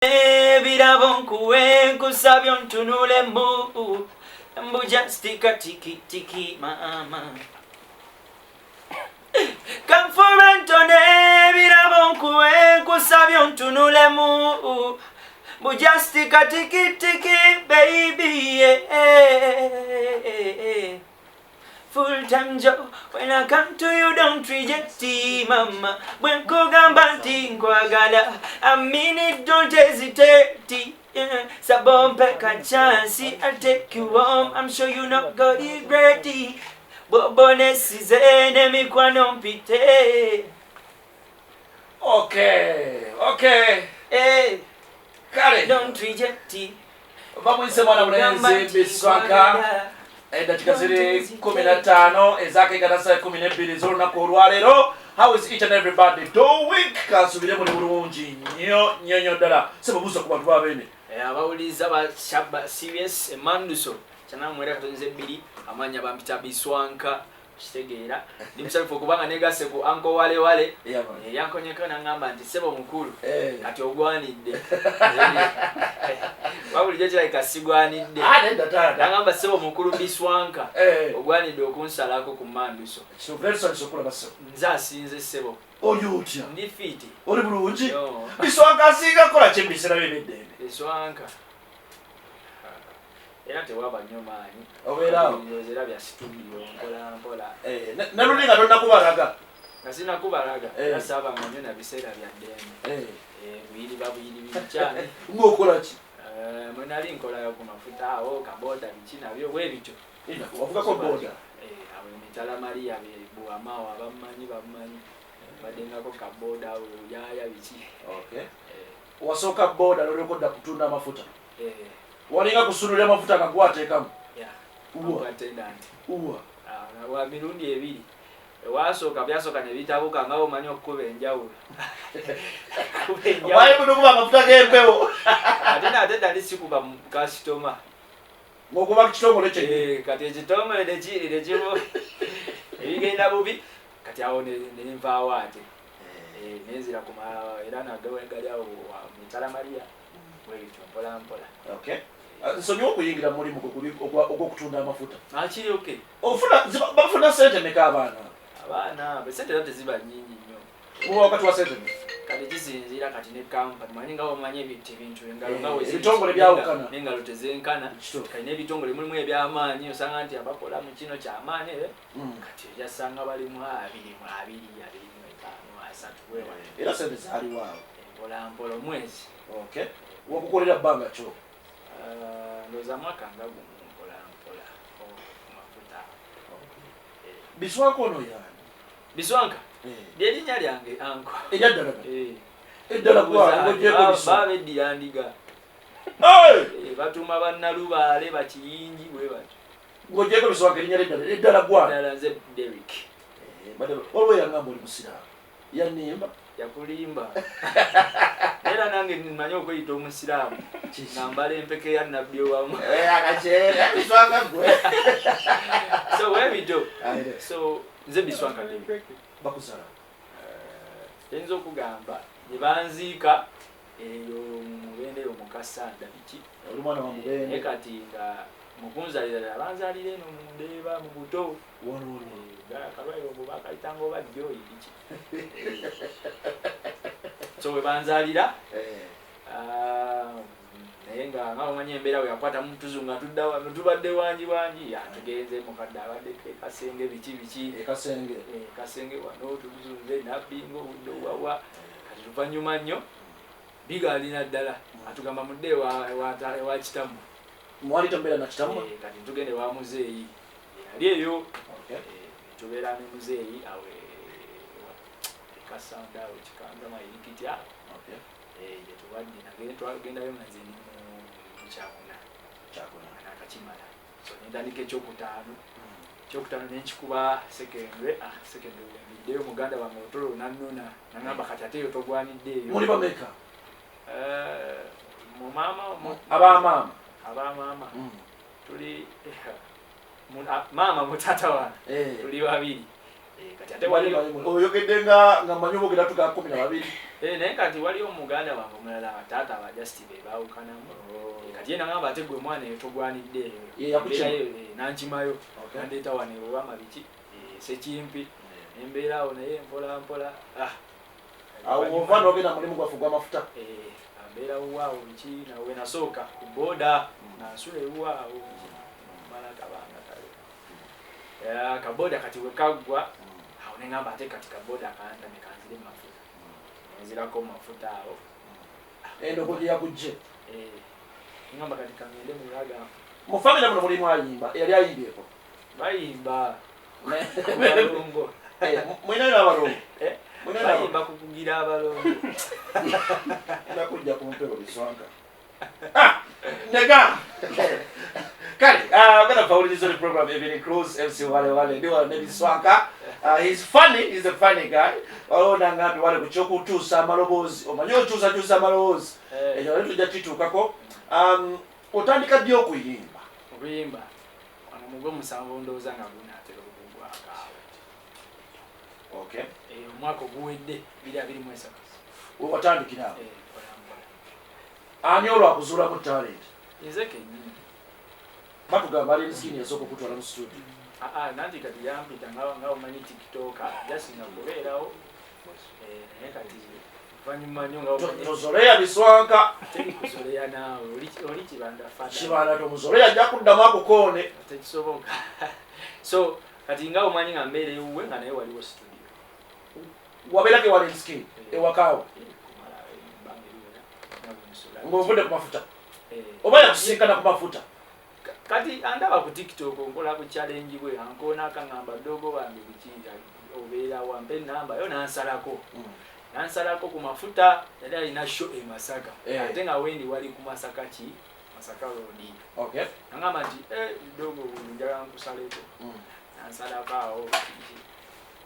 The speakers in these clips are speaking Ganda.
Ebirabo nkuwe, nkusabye ontunulemu mbu just katiki tiki mama kanfube ntone. Ebirabo nkuwe, nkusabye ontunulemu mbu just katiki tiki baby, yeah. Full time job. When I come to you, don't reject it, mama. Bwe nkugamba nti nkwagala, I mean it, don't hesitate. Yeah. Sabompe ka chance, I'll take you home. I'm sure you not got regret it. Bobonesize n'emikwano mpite. Okay. Hey, Kale don't reject it. Bamuyise mwana mulenzi Biswanka. Eddakiika ziri 15 ezakegata 12 z'olunaku olwaleero. How is each and everybody doing? Kansubire muli bulungi nnyo nnyo nnyo ddala. Sebabuuza ku bantu babeene. Abawuliriza ba Shaba Serious Emanduso 92, amanya bampita Biswanka. Kitegeera ndi musanyufu okubanga negase ku Uncle Wale Wale. Yankonyeko nangamba nti sebo mukulu, kati ogwanidde. Wabulijjo kirabika sigwanidde. Ah, nedda taata. Nangamba, sebo mukulu Biswanka, ogwanidde okunsalako ku manduso. Tusanyusa okulaba, ssebo. Nze asinze, ssebo. Oli otya? Ndi fit. Oli bulungi? Yo. Biswanka asinga kukola ki ebiseera byo eby'eddembe? Biswanka era tewaba nnyo maanyi. Obeeraawo? Ndowooza era bya studio, mpola mpola. Naluli nga tonnakubalaga. Nga sinakubalaga. Era saabanga nnyo na biseera bya ddembe. Buyiriba buyiribi bikyani. Ng'okola ki? Mwe nali nkolayo ku mafuta awo, kaboda, biki nabyo bwe bityo. Wavugako boda? Abo emitala Maria buwamaawo abammanyi bammanyi, baddengako kaboda awo yaaya biki. Wasooka boda nolyoka odda kutunda amafuta? Eh. Walinga kusunulira amafuta nga gwateekamu? Yeah. Uwa. Attendant. Uwa. Ah, wa mirundi ebiri. Ewasooka byasooka ne bitabuka nga omanyi okukuba enjawulo. Kuba enjawulo. Wali kunukuba amafuta g'empewo? Ate nate nali sikuba mu kasitoma. Ng'okuba ku kitongole kye? Eh, kati ekitongole nekimu ebigenda bubi, kati awo nenvaawo ate. Nenzira ku era nagali awo mitala Maria bwebityo mpola mpola. Okay. Ah, nsonyiwa okuyingira mu mulimu gwe guli ogw'okutunda amafuta. Akiri okay. Ofuna bafuna sente meka abaana? Abaana esente era teziba nyingi nnyo. Muba wakati wa sente meka? Kati kisinziira kati ne kampani, manyi nga omanyi ebintu engalo nga Eh, ebitongole byawukana. N'engalo tezenkana. Kati n'ebitongole mulimu ebyamaanyi, osanga nti abakola mu kino kyamaanyi, eh, kati ojasanga balimu 22, 25, 30 bwewa. Era sente zaaliwo awo? Mpola mpola omwezi. Okay, wakukolera bbanga kyo? Ah, ndowooza mwaka nga gumu, mpola mpola ku mafuta. Biswanka ono yani? Biswanka lyerinnya lyange, uncle. Eryaddala? Eh. Eddala gwaogyeko biswa? Baba beddira ndiga. Hey! Eh, batuuma bannalubaale bakiyingi bwe batyo. Ng'ogyeko Biswanka, erinnya lyeddala eddala gwani? Ddala nze Derrick. Waliwo yangamba oli musiraamu, yannimba. Yakulimba, era nange mmanyi okweyita omusiraamu nga mbala empeke ya nabbi owamu. Akakyere biswanka gwe. So webityo, so nze Biswanka Derrick. Bakusala? Eyinza okugamba gye banziika eyo mubende eyo mukasanda biki. Oli mwana wa Naye Mubende? Kati nga mukunzalira ddala banzalira eno mundeeba mu buto. Waliwo? Akalwaire obwo bakayitanga oba joyi biki. So we banzalira, ah, naye nga omanyi embeera we yakwata mutuzu nga tudda wano tubadde wangi wangi, tugenze mukadde abadde ekasenge biki biki. Ekasenge? Eh, kasenge wano tuzunze nabbinga obudde owawa. Kati luvannyuma nnyo bigalina ddala atugamba mudde ewa kitammwe. Mwali tembeera na kitammwe? Eh, kati tugende wa muzeeyi yali eyo. Okay. Eh, tubeera ne muzeeyi awo ekasanda awo kikanga mayirikiti awo. Okay. Eh, gye tubadde twagendayo nga nze ndi mu kyakuna. Kyakuna. Nakakimala, so nentandika ekyokutaano. Ekyokutaano nenkikuba secondary. Ah, secondary wembiddeyo muganda wange otolo nannona nangamba kati ate eyo togwanidde eyo. Muli bameka? Eh, mu maama Abamaama? Abamaama tuli maama mutata wange tuli babiri. Kati ate waliyo Oyogedde nga manyi obogera tuga 12. Naye kati waliyo omuganda wange omulala, taata aba just be baawukanamu. Kati ye nagamba, ate gwe mwana eyo togwanidde eyo. Ye yakukima? Embeera yo, nankimayo. Nandeeta wano ewama biki, sekimpi embeera awo, naye mpola mpola, ah, Awo ova n'ogenda mulimu gwaffe gw'amafuta. Ambeera wuwaawo biki, nawe nasooka ku booda nansula ewuwaawo mala kabanga kale. Kabooda kati wekaggwa awo neŋamba ate kati kabooda akantame kanzire mu mafuta, nenzirako mu mafuta awo. Endoko gye yakujje. Ŋamba kati kangende mulaga. Mu famire muno mulimu ayimba, eyali ayimbyeko? Bayimba balongo. Mwinayo n'abalongo? Eh, Mwinayo n'abalongo? Bayimba kukugira abalongo. Nakujja ku mpewo, biswanka. Ah, nega kale, genda fawuliriza oli program Evening Cruise, MC Wale Wale, ndi wano ne Biswanka. He's funny, he's a funny guy. Waliwo nangambye wale ku kyokutuusa amaloboozi, omanyi okyusakyusa amaloboozi. Ekyo nali tujja kituukako. Otandika ddi okuyimba? Okuyimba wano mugwe musanvu, ndowooza nga gunaatera okugwako awo. Omwaka oguwedde 2023. Wewatandikira awo? Mpola mpola. Ani olwakuzuulamu talent? Nze kennyini. Batugamba Alien Skin yasooka okutwala mu studio. Ah, ah, nanti kati yampita nga omanyi TikTok, just nga kubeerawo. Naye kati oluvannyuma nnyo nga omanyi Tozoleya, Biswanka. Teri kuzoleya naawe, oli kibanda fada. Kibanda tomuzoleya, ajja kuddamu akukoone. Tekisoboka. So kati nga omanyi nga mbeera ewuwe, nga naye waliwo studio. Wabeerako ewa Alien Skin ewakaawo? Kumala ebbanga eriwera nga bwensula. Ng'ovudde ku mafuta? Eh. Oba yakusinkana ku mafuta? Kati andaba ku TikTok nkola ku challenge bwe ankoona, akaŋŋamba, "Dogo wange biki, obeera wampe enamba yo." Nansalako ku mafuta. Yali alina show e Masaka. Ate nga wendi wali ku Masaka ki Masaka Road. Nangamba nti, "Eh, dogo, njagala nkusaleko." Nansalako awo biki.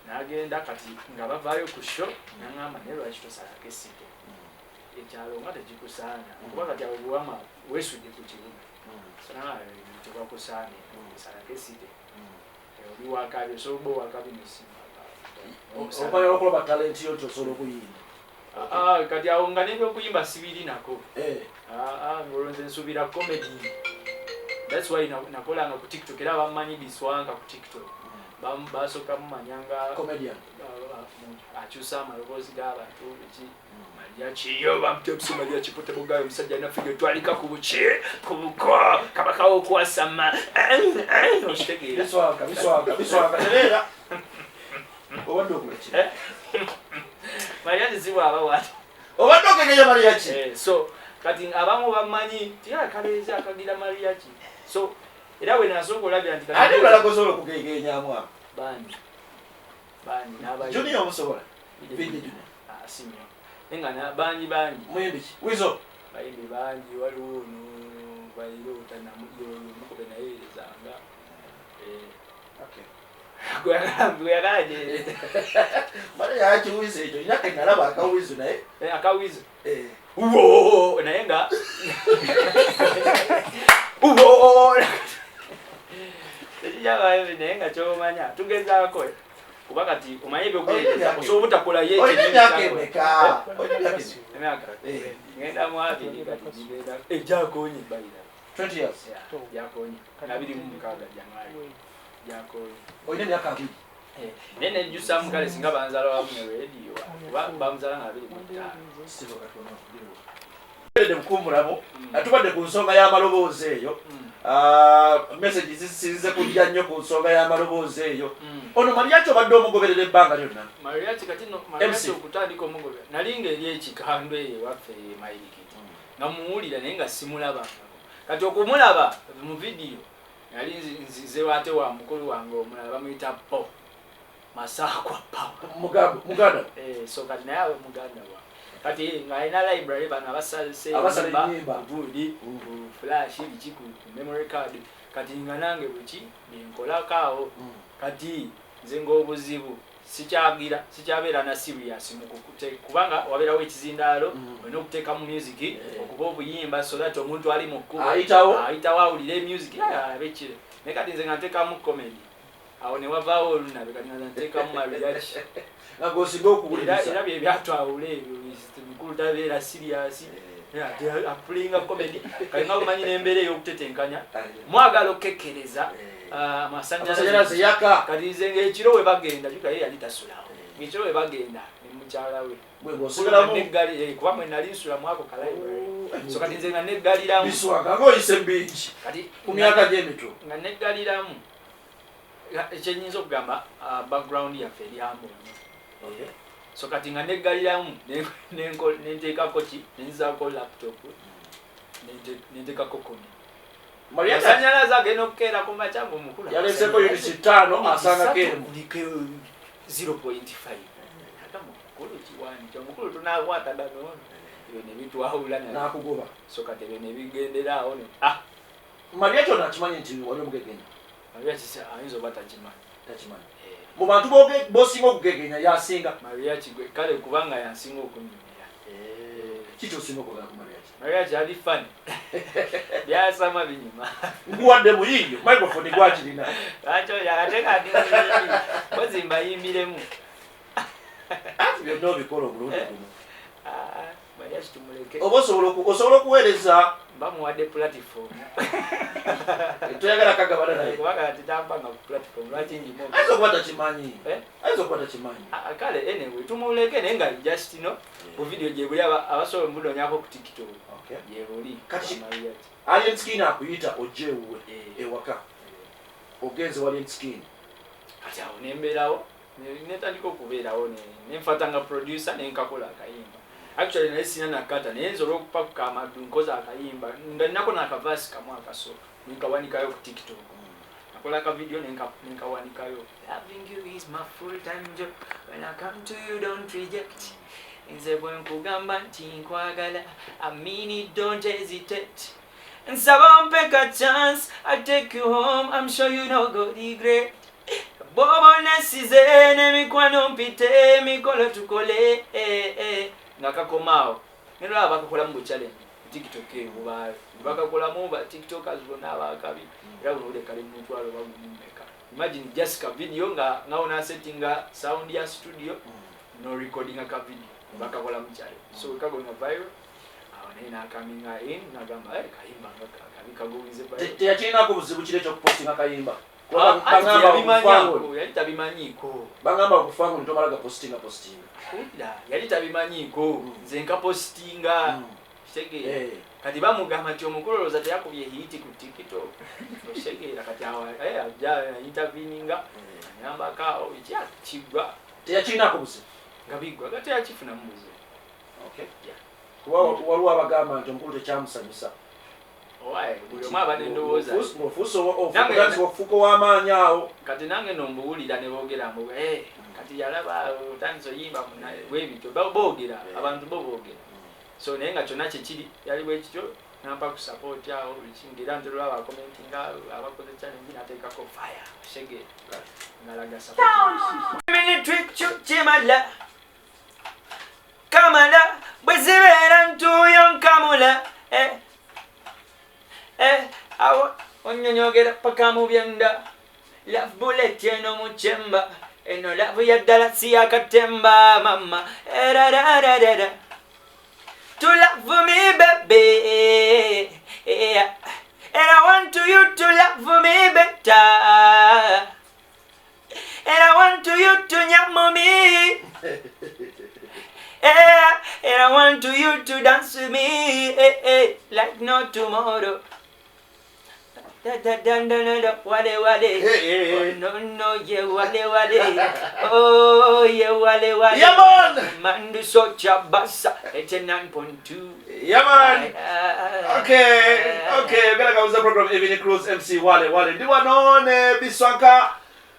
N'agenda, kati nga bavaayo ku show naŋŋamba, "Naye lwaki tosalako esite ekyalo nga tekikusaana? Kuba kati awo buwama weesudde ku kibuga." So nangamba, "Tebakusaane, salako esite, oli wakabi, osobola oba wakabi nesimu." Okumanya olwokulaba talent yo nti osobola okuyimba. Ah, kati awo nga nebyokuyimba sibirinako. Ah, ah, ng'olwo nze nsuubira comedy. That's why nakolanga ku TikTok, era bamanyi Biswanka ku TikTok. Basooka mumanyanga Comedian. Akyusa amaloboozi g'abantu biki, Mariachi yo bamutepsi Mariachi potebugayo, omusajja alina figure etwalika ku buki ku buko kabakawo okwasama, okitegeera? Biswanka, Biswanka, Biswanka, tereera. Obadde okola ki? Mariachi si bwaba wati. Obadde ogegeya Mariachi? Eh, so kati abamu bamanyi ti akaleezi akagira Mariachi, so era bwe nasooka olabira nti kati- Ate mulala gosobola okugegenyamu awo? Bani bani n'abayi- Junior omusobola? Vijje Junior? Ah, si nnyo, naye nga bangi bangi. Muyimbi ki? Wizo? Bayimbi bangi, waliwo ono bairota mukobe nayeerezanga. Gweyagala gyereza. Bale yakiwizo ekyo nyaka nalaba akawizo naye. Akawizo. Wo! Naye nga uwo tekijaba, naye nga kyomanya tugezaako, kuba kati omanye ebyokuyeereza osobola obutakolayo. Olina emyaka emeka? Olina emyaka emeka? Emyaka ngenda mu 20, kati gigenda egyakonye bayira. 20 years? Gyakonye 26 January gyakonye. Olina emyaka 20? Naye nejjusamu kale singa banzala wamu ne rediyo, kuba bamuzala nga 25. Tuberedde mukuumulamu, tubadde ku nsonga y'amaloboozi eyo. Ah, message zisinze kujja nnyo ku nsonga y'amaloboozi eyo. Ono Mariachi obadde omugoberera ebbanga lyonna? Mariachi kati no Mariachi okutandika omugobera nali nga eri ekikando eyo ewaffe e Mayirikiti nga muwulira, naye nga simulabangako. Kati okumulaba mu vidiyo nali nzize ate wa mukulu wange omulala bamuyita Po Masaakwa Power. Muganda? Eh, so kati naye abe muganda wa kati ng'alina library, bano Abasala abasala ennyimba. Gundi ku flash biki ku memory card. Kati nga nange bweki byenkolako awo. Kati nze ng'obuzibu sikyagira, sikyabeera na serious mu kubanga wabeerawo ekizindaalo, olina okuteekamu music okuba obuyimba so that omuntu ali mu kkubo Ayitawo. ayitawo awulire music, alabe kire. Naye kati nze nga nteekamu comedy. Awo ne wavaawo olunabe, kati nga nteekamu mariachi. Nga gwosinga okuwuliriza. Era bye byatwawula ebyo. Mukulu tabeera serious, ate apulinga comedy. Kali nga bumanyi n'embeera ey'okutetenkanya, mwagala okukekkereza amasanyalaze amasanyalaze. Yaka. Kati nze ng'ekiro we bagenda, juka ye yali tasulawo, ng'ekiro we bagenda ne mukyala we Gwe ng'osigalamu. Kuba mwe nali nsula mu ako ka library, so kati nze nga neggaliramu. Biswaka ng'oyise bingi Kati ku myaka gy'emito. Nga neggaliramu. Ekyenyinza okugamba, background yaffe eri humble nnyo. So kati nga neggaliramu, nenteekako ki, nenzizaako laptop, nenteekako comedy. Mariachi Masanyalaze agenda okukeera ku makya ngaomukulu yaleseko units 5, asangako emu. Kuliko 0.5. Agamba, "Omukulu kiwani ki, omukulu tunakwatagana ono." Ebyo ne bitwawula naye. N'akugoba. So kati ebyo ne bigenderaawo ne ah. Mariachi ono akimanyi nti wali omugegenya? Mariachi ayinza oba takimanyi. Takimanyi. Eh. Mu bantu bosinga okugegenya yasinga. Mariachi gwe kale, kubanga yansinga okunyumira. Kiki osinga okwagala ku Mariachi? Mariachi ali funny, byasama binyuma. Nkuwadde muyiiyo, microphone gwakirina. Lwaki oyo ate kandi muyimbi kozi mbayimbiremu? Ati byonna obikola omulundi gumu. Ah, Mariachi tumuleke. Oba osobola okuweereza. Bamuwadde platform. Toyagala kagabana naye. Kubanga titampanga ku platform, lwaki njimu? Ayinza okuba takimanyi. Eh? Ayinza okuba takimanyi. Ah, kale anyway tumuleke, naye nga just no bu video gye buli, abasobola mudonyako ku TikTok. Gye buli. Kati Mariachi. Alien Skin akuyita ojje ewuwe. Eh. Ewaka ogenze wa Alien Skin. Kati awo nembeerawo, netandika okubeerawo, nenfatanga producer, nenkakola akayimba. Actually naye sina nakata, naye nze olwokupakuka amaddu nkoze akayimba nga ninako nakavaasi kamu akasooka, nenkawanikayo ku TikTok. Nakola ka video, nenkawanikayo. Loving you is my full time job. When I come to you, don't reject. Nze bwe nkugamba nti nkwagala, I mean it, don't hesitate. Nsaba ompe ka chance, I take you home, I'm sure you no go regret. Bw'oba onesize n'emikwano mpite, emikolo tukole, eh, eh. Nga kakomaawo, nolaba bakakolamu bu challenge TikTok eyo, bubaayo bakakolamu ba TikTokers bonna abakabi, era buno kali mu mutwalo bagumu mmeka. Imagine just ka video nga onasettinga sound ya studio, no recordinga ka video, bakakolamu challenge, so wekagoinga viral. Awo naye nakaminga in, nagamba, "Eh, kayimba nga kabi kagoinze viral." Teyakirinako buzibu kiri ekyokupostinga kayimba? Ah, anti Bagamba teyabimanyaako, yali tabimanyiiko. Bagamba okufa ngo nitomala gapostinga postinga. Wulira, yali tabimanyiiko. Nze nkapositinga. Kitegeera? Eh. Kati bamugamba nti omukulu olowooza teyakubye hit ku TikTok? Okitegeera? Kati awo ajja interveninga, anyambako awo ekya kiggwa. Teyakirinako buzibu. Nga biggwa, nga teyakifunamu buzibu. Okay. Yeah. Kuba waliwo abagamba nti omukulu tekyamusanyusa. Owaye, buli omu aba n'endowooza. Ng'ofuuse Nange- ofuuka ow'amaanyi awo. Kati nange no mbuwulira ne boogera mbu, "Eh, kati yalaba otandise oyimba bwebityo." Boogera. Abantu bo boogera. So naye nga kyonna kyekiri, yali bwe kityo, nampa ku support awo buli kimu, era nti olwaba commentinga abakoze challenge, nateekako fire shege ngalaga support. Kimala kamala bwe zibeera ntuuyo nkamula, eh, eh, awo onyonyogera paka mu byenda. Love bullet eno mu chamber, eno love ya ddala si yakatemba mama. Erarararara to love me baby, yeah. And I want you to love me better, and I want you to nyamu me, yeah. And I want you to dance with me, eh, eh, like no tomorrow. Da da da da da da, wale wale. Hey, hey, hey. Oh, no no, yeah, wale wale. Oh yeah, wale wale. Yeah, man. Mandu Socha Basa 89.2. Yeah, man. Okay, gala program Evening Cruise, MC Wale Wale. Ndi wano ne Biswanka.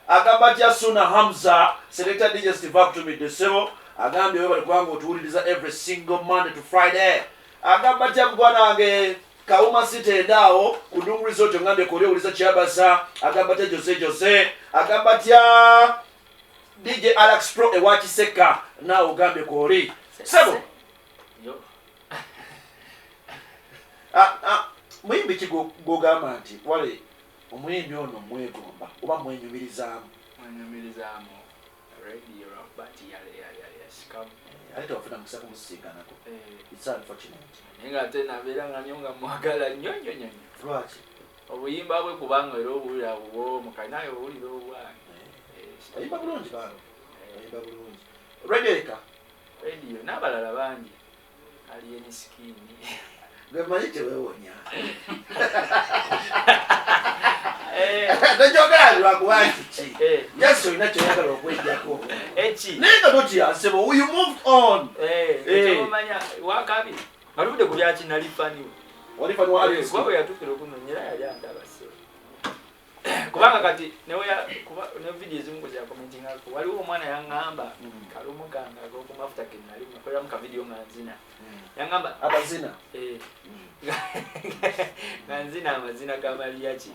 Agamba atya Suna Hamza, Selector DJ Steve akutumidde ssebo. Agambye webale kubanga otuwuliriza every single Monday to Friday. Agamba atya mugwana wange Kauma City endaawo ku Ndungu Resort, ngambye koli owuliza Kyabasa. Agamba atya Jose Jose? Agamba atya DJ Alex Pro ewa Kiseka, naawe ogambye koli ssebo. Yo. Ah, ah, muyimbi ki gwogamba nti wale Omuyimbi ono mwegomba oba mwenyumirizaamu? Mwenyumirizaamu Radio, lwakuba nti yasikamu. Ate tewafuna mukisa kumusisinkanako? It's unfortunate. Naye nga ate nabeera nga nnyo nga mwagala nnyo nnyo nnyo nnyo. Lwaki? Obuyimba bwe, kubanga era obuwulira bubwomu, kali naye owulira obwange. Oyimba bulungi bano, oyimba bulungi. Radio eka. Radio n'abalala bangi, Alien Skin. Gwe manyi teweewonya. Tojogera lwakuba nti ki? Just olina kyoyagala okwejjako. Eki? Naye nga totya ssebo, you moved on. Ekyomanya wakabi nga tuvudde ku byaki, nali fan we. Wali fan wa Alien Kuba Skin? bwe yatuukira okunonyera yali andaba se, kubanga kati kuba ne video ezimu kwe zakomentingako, waliwo omwana yaŋŋamba kalumu kange akokumafuta ke nali nakoleramu ka video nga nzina, yaŋŋamba Abazina? Eh, nga nzina amazina ga mariachi.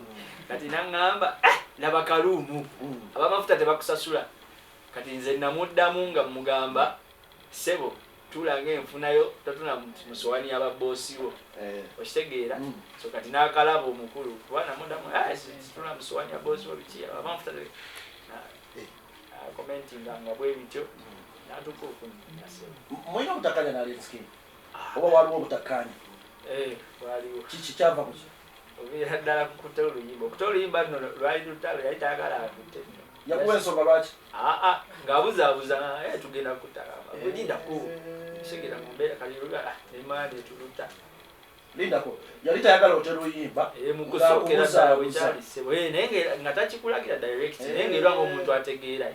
Kati naŋŋamba, "Eh, laba kaluumu, abamafuta tebakusasula." Kati nze namuddamu nga mugamba, "Ssebo, tuulanga enfunayo, totuna mu sowani y'ababoosiwo." Okitegeera? So kati n'akalaba omukulu, kuba namuddamu, "Ah, situla mu sowani ya boosiwo, biki abamafuta commentinga nga bwe bityo, natuka okunnya, ssebo. Mulina obutakkaanya n'Alien Skin oba waliwo obutakkaanya? Eh, waliwo. Kiki kyava kuki? Obeera ddala kukuta oluyimba. Okuta oluyimba nno lwali lutalo, yali tayagala akute nno. Yakuwa ensonga lwaki? Aa, ng'abuzaabuza, "Eh, tugenda kuta." Lindako, segera mu mbeera kali nemala netuluta. Lindako, yali tayagala ote luyimba? Eh, mu kusookera ddala. Ng'akubuzaabuza. Wekyali, ssebo. Eh, naye nga takikulagira direct, naye ng'era ng'omuntu ategeera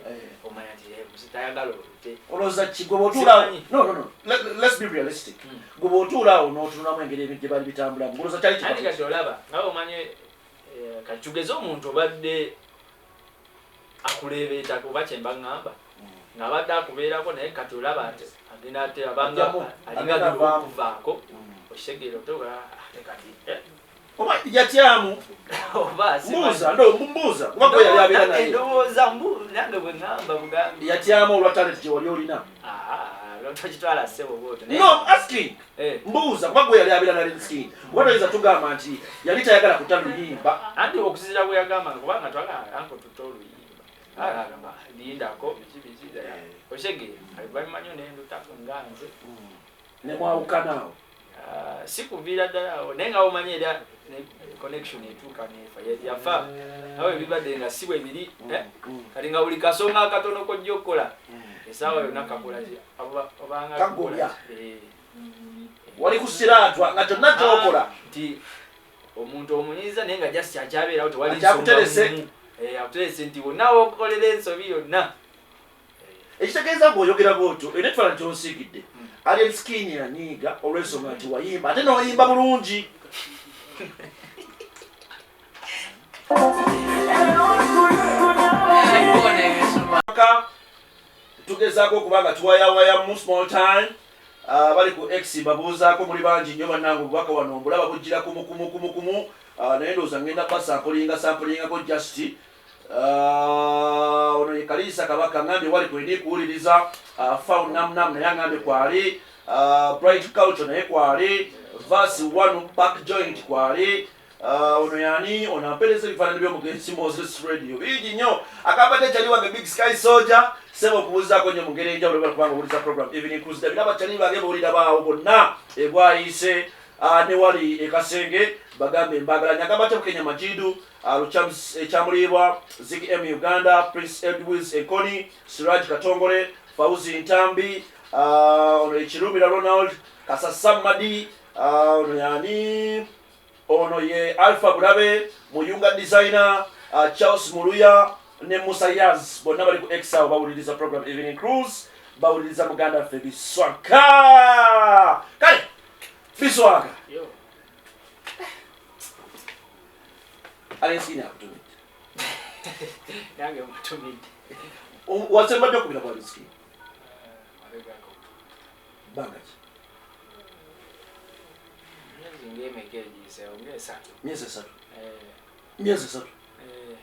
omanya nti musi tayagala olute. Olowooza ki gwe bw'otuulaawo? Simanyi. No, let's be realistic. Gwe bw'otuula awo n'otunulamu engeri ebintu gye bali bitambulamu, olowooza kyali Anti kiba kati olaba nga omanye, kati tugeze omuntu obadde akuleebeetako oba kyemba ŋŋamba ng'abadde akubeerako, naye kati olaba ate agenda ate abanga Ajjamu, alinga agenda agenda avaamu. okuvaako. Okitegeera? Otoga ate kati Oba yatyamu? Oba simanyi. Mbuuza, ndo mbuuza kuba gwe yali abeera Nange naye. ndowooza mbu nange bwe ŋŋamba bugambi. Yatyamu olwa talent gye wali olina? Ah, tokitwala ssebo bwotyo. No, I'm asking. Mbuuza kuba gwe yali abeera n'Alien Skin, kuba toyinza tugamba nti yali tayagala kuta luyimba. Anti okusinziira bwe yagamba, kubanga twala anko tuta oluyimba, agamba lindako, biki biki. Okitegeera? Oluvannyuma nnyo nendutako nga nze. Nemwawukanaawo? Ah, si kuviira ddala awo, naye nga omanyi era ne connection etuuka nefa. Yafa awo ebibadde nga si bwe biri, eh? Kati nga buli kasonga akatono kojja okukola essaawa yonna kakola ki? Obanga Kagobya. kakola ki? Eh. Wali ku siraatwa nga kyonna kyokola. Ah, nti omuntu omunyiiza, naye nga just akyabeerawo, tewali Akyakuterese. nsonga mumu. Eh, akuterese nti wonna wokukolera ensobi yonna. Ekitegeeza ng'oyogera bwotyo era ekifaananyi kyonsiigidde, Alien Skin yanyiiga olw'ensonga nti wayimba ate n'oyimba bulungi. Ka tugezaako okuba nga tuwayawayamu small time. Bali ku X babuuzaako, muli bangi nnyo bannange. Obubaka wano mbulaba bujjira kumu kumu kumu kumu. Naye ndowooza ngenda basampulinga sampulingako just. Ono ye Kaliisa Kabaka, ngambye wali kwendi kuwuliriza. Faun Namnam naye angambye kwali. Bright Culture naye kwali. Verse 1 Back Joint kwali. Ono yani ono ampeereza ebifaananyi by'omugenzi Moses Radio bingi nnyo. Agamba tekyali wange Big Sky Soldier sebo, okubuuzaako nnyo mu ngeri enjawulo kubanga owuliza program Evening Cruise. Dabira abakyali bange bawulira baawo bonna ebwayise, ne wali ekasenge bagambe embagalanya. Agamba tebukenya Majidu, Luchams Ekyamuliibwa, Zig M Uganda, Prince Edwis Enkoni, Siraj Katongole, Fauzi Ntambi, ono Ekirumira Ronald Kasasamadi, ono yani ono ye Alpha Bulabe Muyunga designer, Charles Muluya ne Musa Yaz, bonna bali ku X awo bawuliriza program Evening Cruise, bawuliriza muganda ffe Biswaka. Kale Biswaka. Yo. Alien Skin akutumidde? Nange mutumidde. Wasembadde okubira ku Alien Skin? Mabegako. Bbanga ki? Myezi ng'emeka egiyiseewo, ng'esatu. Myezi 3? Eh, Myezi 3? Eh,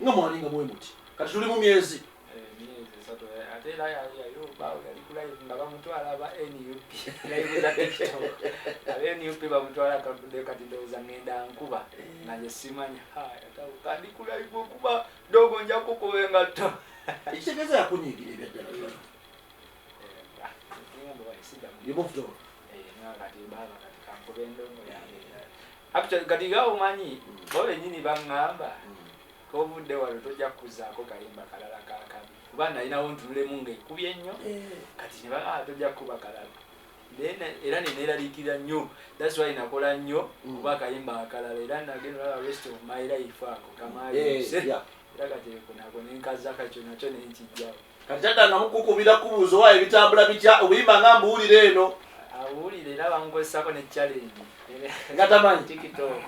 Nga mwalinga mwe muti, kati tuli mu myezi eh, myezi 3. Ate era yayobaawo yali ku live nga bamutwala aba NUP, live za TikTok, aba NUP bamutwala kadde. Kati ndowooza ngenda nkuba nga nze simanya. Kandi ku live okuba dogo nja kukuba engatto. Ekitegeeza yakunyiigira ebyaddala ddala. You moved on. Kati baba, kati kankuba endongo yange. Actually, kati nga omanyi bo bennyini baŋŋamba, kovudde wano tojja kuzaako kayimba kalala kakabi, kuba nalinawo ntunulemu ngaekubye ennyo. Kati ne baŋŋamba tojja kukuba kalala. Then era neneeraliikirira nnyo. That's why nakola nnyo kuba akayimba akalala, era nagenda olaba rest of my life ako kamayuse. Era kati nako nenkazaka kyo nakyo nenkijjawo. Kati kyaddangamu kukubira kubuuza owa ebitambula bitya, obuyimba nga mbuwulira eno? Awulire, era bankozesako ne challenge. Nga tamanyi. TikTok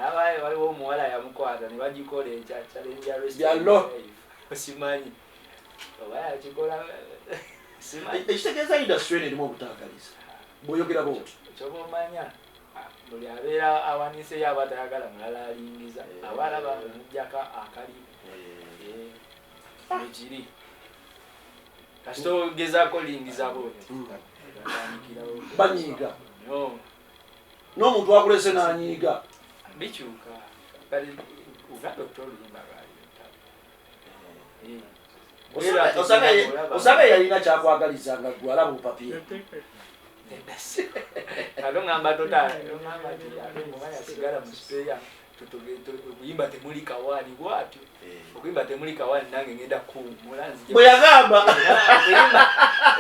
abaye waliwo omuwala yamukwata ne bagikola ekya challenge ya rest of Byallo. my life. Simanyi oba yakikola, simanyi. Ekitegeeza industry eno erimu obutaagaliza bw'oyogera bwoti. Kyoba omanya, buli abeera awaniseyo aba tayagala mulala alingiza, aba alaba nga mujjako akalimu. Ekiri kasita ogezaako lingiza bwoti, batandikirawo. Banyiiga. No. N'omuntu akulese n'anyiiga. Bikyuka. Kati uganda okuta oluyimba lwali. Osanga yalina kyakwagaliza nga gwe alaba obupapiye. Ate oŋŋamba tota, oŋŋamba nti ate omuwala yasigala mu sipeeya, okuyimba temuli kawaani bwatyo, okuyimba temuli kawaani, nange ngenda kuwummula nzije. Bwe yagamba.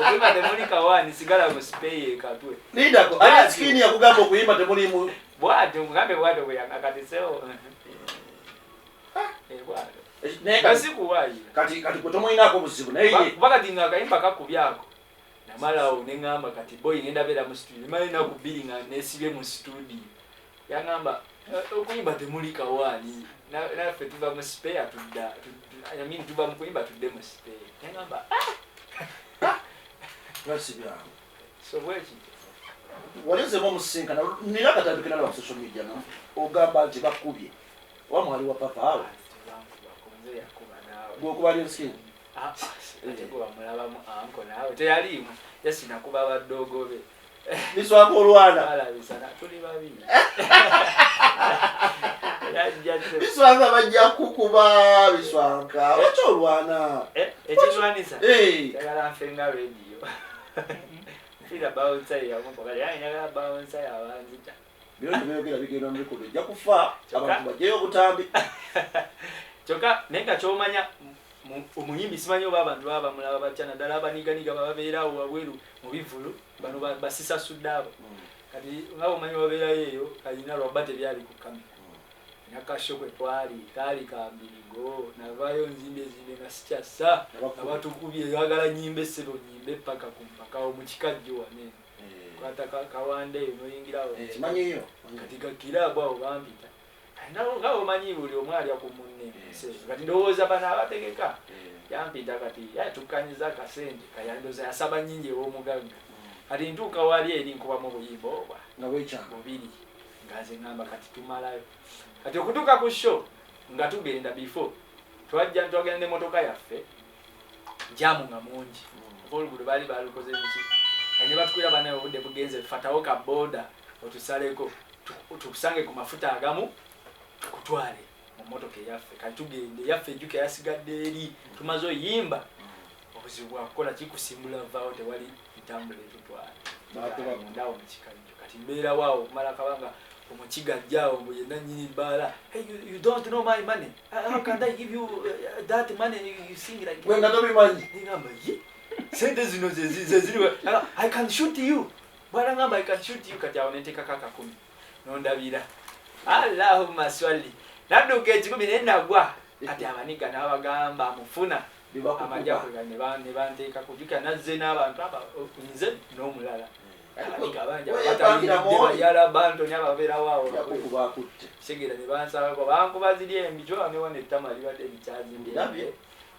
Okuyimba temuli kawaani, sigala mu sipeeya ekatwe. Lindako, Alien Skin yakugamba okuyimba temulimu? Bwatyo mugambe, bwatyo bweyanga kati seo bwatyo. Naye nga kati sikuwaayira. Kati gwe tomulinako buzibu, naye ye Kuba kati nga akayimba kakubyako, namalawo neŋŋamba kati boy ngenda beera mu studio, nimala enaku 2 nga nesibye mu studio. Yaŋŋamba, "Eh, okuyimba temuli kawaani. Naffe tuva mu spare tudda I mean, tuva mu kuyimba tudde mu spare." Yaŋŋamba. Nga si byangu. So bwekityo. Wali ozemu omusisinkana? Nina akatambi kenalaba ku social media nga ogamba nti bakubye oba mwali wa papa awo. Tebankuba, nze yakuba naawe. Gwe okuba Alien Skin? Ah, ah, ate gwe bamulabamu anko naawe teyaliimu, jasinakuba badoogo be. Biswaka olwana. Balabisana tuli babiri. Yajja Biswanka bajja kukuba. Biswanka, lwaki olwana? Eh, ekirwanisa? Eh. Njagala nfe nga radio nfiira bouncer yamukoka, yange njagala bouncer yabanzita. Bino tebyogera bigenda mu record, ojja kufa abantu bajjeyo obutambi. Kyokka naye nga kyomanya omuyimbi simanyi oba abantu baba bamulaba batya, naddala abaniganiga bababeerawo wabweru mu bivulu bano basisasudde abo. Kati nga omanyi wabeerayo eyo kalina lwabba tebyali ku kamera nakasho kwe twali kaali kambirigo, navaayo nzimbe ezimbe nga sikyassa nga batukubye, yagala nyimbe essebo nyimbe paka ku mpakawo mu kikajjo wane kwata kawanda eyo noyingirawo. Kimanyiyo. Kati gakirabu awo bampita. Kati nga omanyi buli omu alya ku munne mu nsi ezo. Kati ndowooza bano abategeka yampita, kati yatukkanyiza akasente kayandooza yasaba nnyingi ew'omugagga. Kati ntuuka wali eri nkubamu obuyimba obwa nga wekyanga bubiri nga nze ŋŋamba kati tumalayo. Kati okutuuka ku show nga tugenda, before twajja twagenda n'emmotoka yaffe, jam nga mungi oba oluguudo baali balukoze biki. Kati ne batukwira, banaye obudde bugenze, fatawo ka boda otusaleko tukusange ku mafuta agamu tukutwale mu mmotoka eyaffe. Kati tugende eyaffe ejjuka yasigadde eri, tumaze oyimba, obuzibu bwakukola kikusimbula vaawo, tewali ntambula etutwala. Bakuba. Mundawo mu kikajjo. Kati mbeerawo awo okumala kabanga, omukiga ajjaawo mbu yenna nnyini bbaala, "Hey, you don't know my money. How can I give you that money? You sing like..." Gwe nga tobimanyi. Nengamba, ye sente zino zeziriwa, "I can shoot you." Bwana ngamba, "I can shoot you." Kati awo nenteekako akakumi nondabira, allahumma swalli, nadduka ekikumi naye nagwa. Kati abaniga n'abagamba amufuna amajja ne banteekako jukira nazze n'abantu aba nze n'omulala, abaniga bangi abatayingidde bayala bantoni ababeerawo awo. Yakukuba akutte. Kitegeera ne bansabako bankuba ziri embi kyoba newana ettama libadde likyazimbye. Ndabye.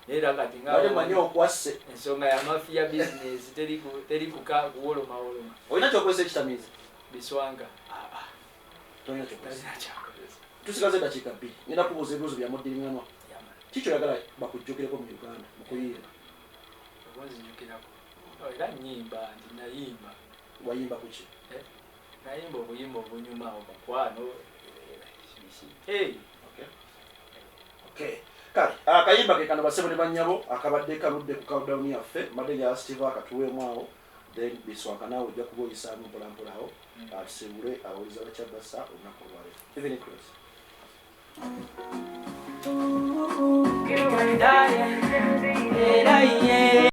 Naye era kati nga bale manyi okwasse. Ensonga ya mafia business teri kuka kuwolomawoloma. Olina kyokozesa ekitamiiza? Biswanga. Ah, ah, Tolina kyokozesa? Talina kyakozesa. Tusigaze eddakiika 2, ngenda kubuuza ebibuuzo byamuddiriŋŋanwa. Yama. Kiki oyagala bakujjukireko mu Uganda mu kuyimba? Okunzijukirako. Oh, era nyimba nti nayimba. Wayimba kuki? Nayimba obuyimba obunyuma, omukwano, biki. Hey. Okay. Kale akayimba ke kano, basebo ne bannyabo, akabadde kaludde ku countdown yaffe. Mbadde njala Steve akatuweemu awo, then Biswanka naawe ojja kuba oyisaamu mpolampola awo, atusiibule abawuliza bakyabasa olunaku olwaleero. Evening close. Era ye.